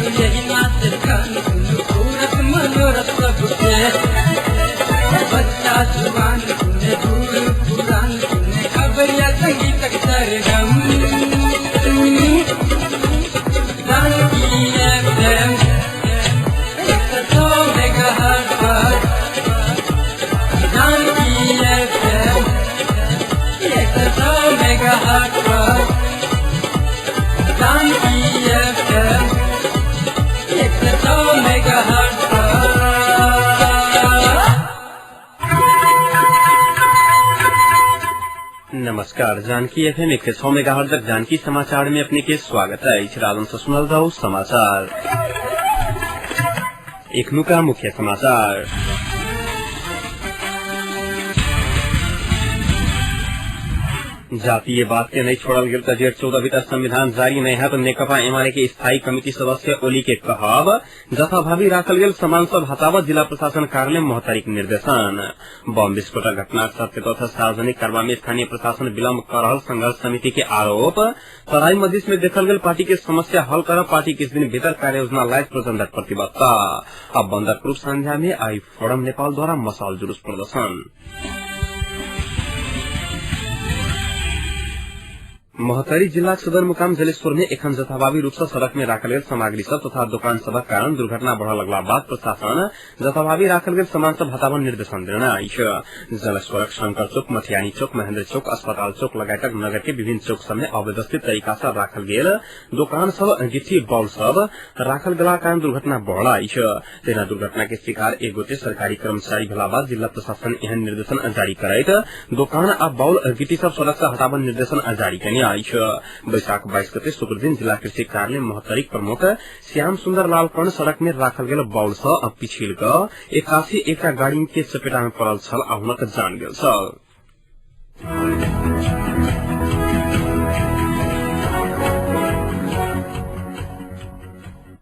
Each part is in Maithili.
यही नाच गान सुनु पूरत मनोरथ सबके। बच्चा जुबान सुने बूढ़ पुरान सुने खबरिया संगीतक सरगम। जानकी एफएम 106 मेगाहर्ट्ज पर, जानकी एफएम 106 मेगाहर्ट्ज पर, जानकी एफएम 106 मेगाहर्ट्ज पर। नमस्कार, जानकी एफएम 106 मेगाहर्ट्ज जानकी समाचार में अपने के स्वागत है। राजन से सुनल जाओ समाचार। एखनुका मुख्य समाचार। जातीय बात के नहीं छोड़ल गेल त जेठ 14 भीतर संविधान जारी नहीं है तो नेकपा एमाले के स्थायी कमिटी सदस्य ओली के कहब जथाभावी राखल गेल सामान सब हटावत जिला प्रशासन कार्यालय मोहतरीक निर्देशन। बम विस्फोटक घटना सत्य तथा सार्वजनिक करवा में स्थानीय प्रशासन विलम्ब कर रहल संघर्ष समिति के आरोप। तराई मधेश में देखल गेल पार्टी के समस्या हल कर पार्टी किस दिन भीतर कार्ययोजना लायक प्रचण्डक प्रतिबद्धता। अब बंदक पूर्व संध्या में आई फोरम नेपाल द्वारा मसाल जुलूस प्रदर्शन। महोत्तरी जिल्लाक सदरमुकाम जलेश्वर में एखन जथाभावी रूप से सड़क में राखल गेल सामग्री सब तथा दोकान सबक कारण दुर्घटना बढ़ लगला बाद प्रशासन जथाभावी राखल गेल सामान सब हटावन निर्देशन देने अछि। जलेश्वरक शंकर चौक, मठियानी चौक, महेन्द्र चौक, अस्पताल चौक लगायतक नगर के विभिन्न चौक सब में अव्यवस्थित तरीका से राखल गेल दोकान सब, गिट्टी बॉल सब राखल गेला कारण दुर्घटना बढ़ल अछि। तेना दुर्घटना के शिकार एक गोटे सरकारी कर्मचारी भेला बाद जिला प्रशासन एहन निर्देशन जारी करैत दोकान आ बॉल गिट्टी सब सड़क से हटावन निर्देशन जारी केने। वैशाख 22 गते शुक्र दिन जिला कृषि कार्यालय महोत्तरीक प्रमुख श्याम सुन्दर लाल कर्ण सड़क में राखल गेल बाउल सँ पिछिल क 81 एकटा गाड़ी के चपेटा में पड़ल छल आ हुनक जान गेल छल।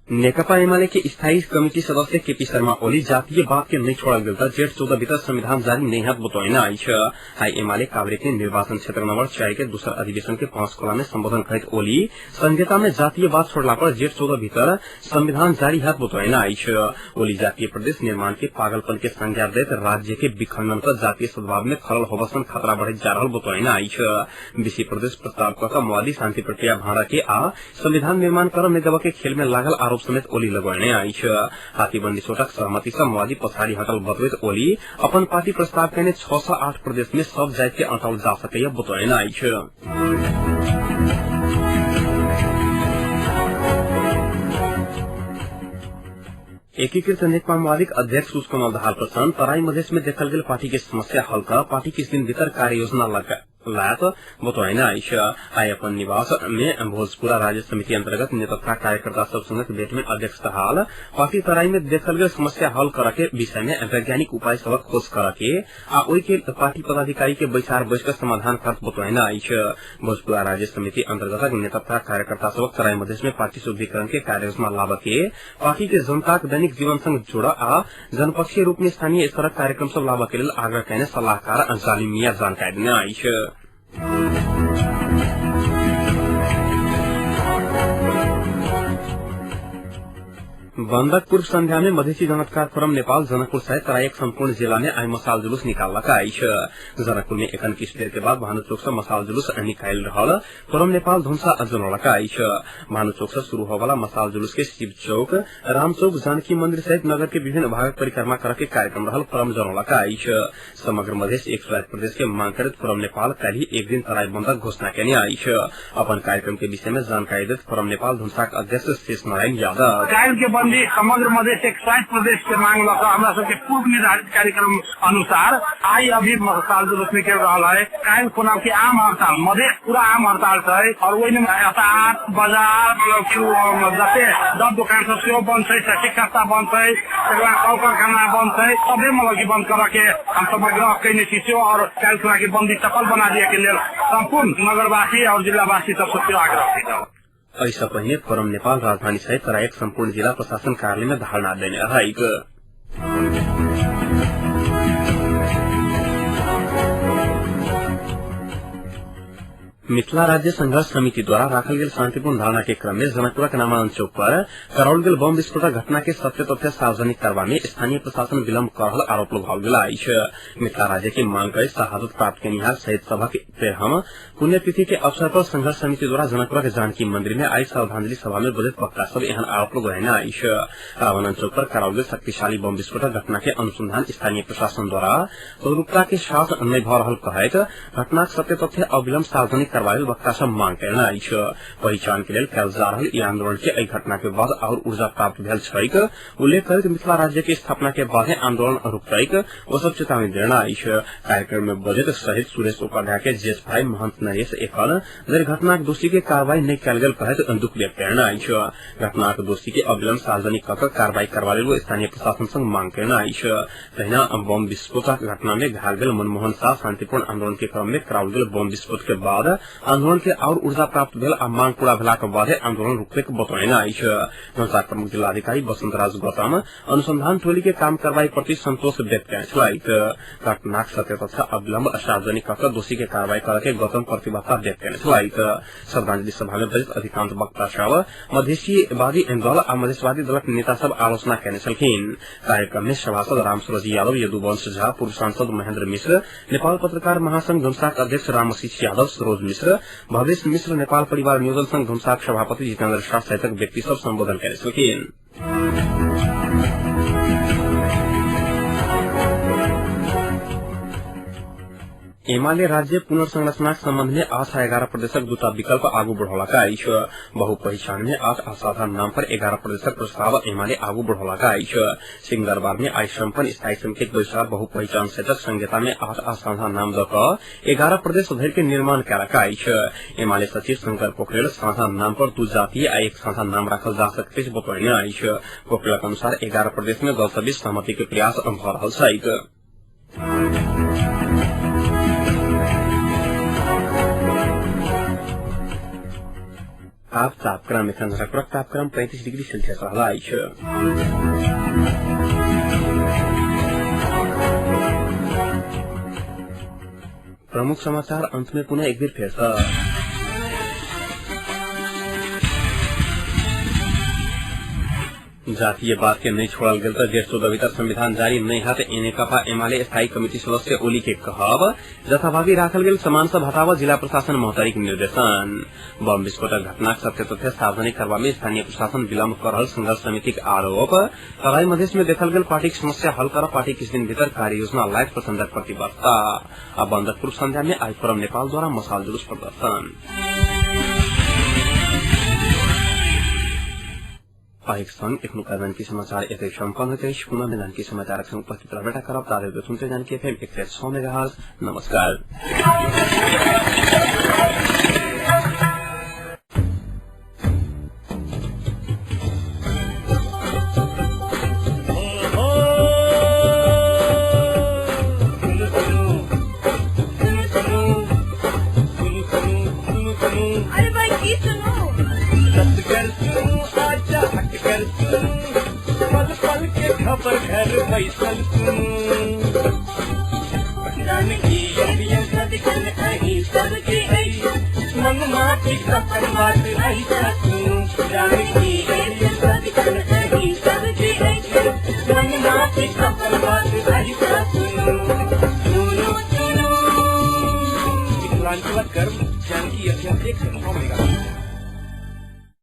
नेकपा एमाले के स्थायी कमिटी सदस्य केपी शर्मा ओली जातीय बात के नहीं छोड़ल गेल त जेठ 14 भीतर संविधान जारी नहीं हत बतौने अछि। आई एमाले काभ्रे के निर्वाचन क्षेत्र नंबर 4 के दूसर अधिवेशन के 5 खोला में संबोधन करैत ओली संहिता में जातीय बात छोड़ला पर जेठ 14 भीतर संविधान जारी हत बतौने अछि। ओली जातीय प्रदेश निर्माण के पागलपन के संज्ञा दैत राज्य के विखंडन कर जातीय सद्भाव में खलल होबसन खतरा बढ़ैत जा रहल बतौने अछि। बीसी प्रदेश प्रस्ताव क माओवादी शान्ति प्रक्रिया भाड़ा के आ संविधान निर्माण कर नहि देबऽ के खेल में लागल आरोप समेत ओली लगौने अछि। हाथीबंदी चोटक सहमति से माओवादी पछाड़ी हटल बतबैत ओली अपन पार्टी प्रस्ताव केने 6 से 8 प्रदेश में सब जाति के अटाउल जा सकैया बतौने अछि। एकीकृत नेकपा माओवादीक अध्यक्ष पुष्पकमल दाहाल प्रचण्ड तराई मधेश में देखल गेल पार्टी के समस्या हल कर पार्टी किस दिन भीतर कार्ययोजना लायत बतौने अछि। आई अपन निवास में भोजपुरा राज्य समिति अंतर्गत नेता कार्यकर्ता सब संगक भेंट में अध्यक्ष दाहाल पार्टी तराई में देखल गेल समस्या हल कर के विषय में वैज्ञानिक उपाय सबक खोज कर के आ ओहि के पार्टी पदाधिकारी के बैसार बैस कर समाधान करत बतौने अछि। भोजपुरा राज्य समिति अंतर्गत नेता कार्यकर्ता सबक तराई मधेश में पार्टी शुद्धिकरण के कार्ययोजना लाभ के पार्टी के जनताक दैनिक जीवन संग जोड़ आ जनपक्षीय रूप में स्थानीय स्तरक कार्यक्रम सब लाभ के लेल आग्रह कयने सलाहकार अंजाली मिया जानकारी देने अछि। बन्दक पूर्व संध्या में मधेसी जनअधिकार फोरम नेपाल जनकपुर सहित तराईक सम्पूर्ण जिला में आई मसाल जुलूस निकाललक अछि। जनकपुर में एखन किछु देर के बाद भानु चौक से मसाल जुलूस निकालि रहल फोरम नेपाल धुनसा जनौलक अछि। भानु चौक से शुरू होवला मसाल जुलूस के शिव चौक, राम चौक, जानकी मंदिर सहित नगर के विभिन्न भागक परिक्रमा करके के कार्यक्रम रहल फोरम जनौलक अछि। समग्र मधेश एक स्वायत्त प्रदेश के मांग करैत फोरम नेपाल काल्हि एक दिन तराई बन्दक घोषणा केने अछि। अपन कार्यक्रम के विषय में जानकारी दैत फोरम नेपाल धुनसाक अध्यक्ष शेष नारायण यादव समग्र मधेश एक स्वायत्त प्रदेश के मांग लऽ कऽ हमरा सबके पूर्व निर्धारित कार्यक्रम अनुसार आई अभी मसाल जुलूस निकल रहा है। काल्हि खुना के आम हड़ताल, मधेश पूरा आम हड़ताल छै और ओहिमे यातायात बाजार मतलब कि जते 10 दोकान सब सेहो बंद छै, शैक्षिक संस्था बंद छै, तकर बाद कल कारखाना बंद छै, सभे मतलब कि बंद करऽ के हम सब आग्रह कयने छी सेहो और काल्हि खुना के बंदी सफल बना दिए के लेल सम्पूर्ण नगरवासी और जिलावासी सबसँ सेहो आग्रह कयलहुँ। एहिसँ पहिने फोरम नेपाल राजधानी सहित तराईक सम्पूर्ण जिला प्रशासन कार्यालय में धारणा देने रहैक। मिथिला राज्य संघर्ष समिति द्वारा राखल गेल शांतिपूर्ण धरना के क्रम में जनकपुरक रामानंद चौक पर कराओल गेल बम विस्फोटक घटना के सत्य तथ्य सार्वजनिक करबा में स्थानीय प्रशासन विलम्ब कर रहल आरोप लगाओल गेल अछि। मिथिला राज्य के मांग कर शहादत प्राप्त केनिहार शहीद सभक 13 पुण्यतिथि के अवसर पर संघर्ष समिति द्वारा जनकपुरक जानकी मंदिर में आई श्रद्धांजलि सभा में बजैत वक्ता सब एहन आरोप लगौने अछि। रामानंद चौक पर कराओल गेल शक्तिशाली बम विस्फोटक घटना के अनुसंधान स्थानीय प्रशासन द्वारा तदरूपता के साथ नहि भऽ रहल कहैत घटनाक सत्य तथ्य अविलम्ब सार्वजनिक करबा लेल वक्ता सब मांग कयने अछि। पहिचान के लेल कयल जा रहल ई आंदोलन के एहि घटना के बाद और ऊर्जा प्राप्त भेल छैक उल्लेख करैत मिथिला राज्य के स्थापना के बादे आंदोलन रुकतैक ओ सब चेतावनी देने अछि। कार्यक्रम में बजैत शहीद सुरेश उपाध्याय के ज्येष्ठ भाई महंत नरेश एखन धरि घटनाक दोषी के कार्रवाई नहि कयल गेल कहैत दुख व्यक्त कयने अछि। घटनाक दोषी के अविलम्ब सार्वजनिक कऽ कऽ कार्रवाई करबा लेल स्थानीय प्रशासन संग मांग कयने अछि। तहिना बम विस्फोटक घटना में घायल भेल मनमोहन शाह शांतिपूर्ण आंदोलन के क्रम में कराओल गेल बम विस्फोट के बाद आंदोलन के और ऊर्जा प्राप्त भेल आ मांग पूरा भेलाक बादे आंदोलन रुकैक बतौने अछि। धनुषाक प्रमुख जिलाधिकारी बसंत राज गौतम अनुसंधान टोली के काम कार्रवाई प्रति संतोष व्यक्त कयने छलथि। घटनाक सत्य तथा अविलम्ब सार्वजनिक कऽ कऽ दोषी के कार्रवाई करऽ के गौतम प्रतिबद्धता व्यक्त कयने छलथि। श्रद्धांजलि सभा में बजैत अधिकांश वक्ता सब मधेशीवादी दल आ मधेशवादी दलक नेता सब आलोचना कयने छलखिन। कार्यक्रम में सभासद रामसूरज यादव, यदुवंश झा, पूर्व सांसद महेंद्र मिश्र, नेपाल पत्रकार महासंघ धनुषाक अध्यक्ष रामशीष यादव, सरोज मिश्र, भवेश मिश्र, नेपाल परिवार नियोजन संघ धनुषाक सभापति जितेन्द्र शाह सहितक व्यक्ति सब सम्बोधन कयने छलखिन। एमाले राज्य पुनर्संरचनाक सम्बन्ध में 8 आ 11 प्रदेशक दूटा विकल्प आगू बढ़ौलक अछि। बहुपहिचान में 8 आ साधारण नाम पर 11 प्रदेशक प्रस्ताव एमाले आगू बढ़ौलक अछि। सिंहदरबार में आइ सम्पन्न स्थायी समितिक बैसार बहुपहिचान सहितक संहिता में 8 आ साधारण नाम दऽ कऽ 11 प्रदेश धरि के निर्माण कयलक अछि। एमाले सचिव शंकर पोखरेल साधारण नाम पर 2 जातीय आ 1 साधारण नाम राखल जा सकैत अछि बतौने अछि। पोखरेलक अनुसार 11 प्रदेश में दल सब बीच सहमति के प्रयास भऽ रहल छैक। आब तापक्रम एखन झरकपुरक तापक्रम 35 डिग्री सेल्सियस रहल अछि। प्रमुख समाचार अंत में पुनः एक बेर फेर सँ। जातीय बात के नहीं छोड़ल गेल तऽ जेठ 14 भीतर संविधान जारी नहीं हत नेकपा एमाले स्थायी कमिटी सदस्य ओली के कहब। जथाभावी राखल गेल सामान सब हटाव जिला प्रशासन महोत्तरीक निर्देशन। बम विस्फोटक घटनाक सत्य तथ्य सार्वजनिक करबा में स्थानीय प्रशासन विलम्ब कर रहल संघर्ष समितिक आरोप। तराई मधेश में देखल गेल पार्टीक समस्या हल कर पार्टी किछु दिन भीतर कार्य योजना लायक प्रचण्डक प्रतिबद्धता। आ बंदक पूर्व संध्या में आई फोरम नेपाल द्वारा मसाल जुलूस प्रदर्शन। एक संग एखनुका जानकी समाचार एतै सम्पन्न होइत अछि। पुनः जानकी समाचारक संग उपस्थित रहबे करब। ताधरि सुनते जानकी एफएम 106 मेगाहर्ट्ज। नमस्कार। अरे भाई की सुनू, पल पल के खबर घर बैसल सुनू, जानकी सदिखन अहीं सबके अछि, मनमा अपन बात अहिता सुनू, जानकी सदिखन अहीं सबके अछि, मनमा अपन बात अहिता सुनू, सुनू सुनू। मिथिलांचलक गर्व जानकी एफएम 106 मेगाहर्ट्ज।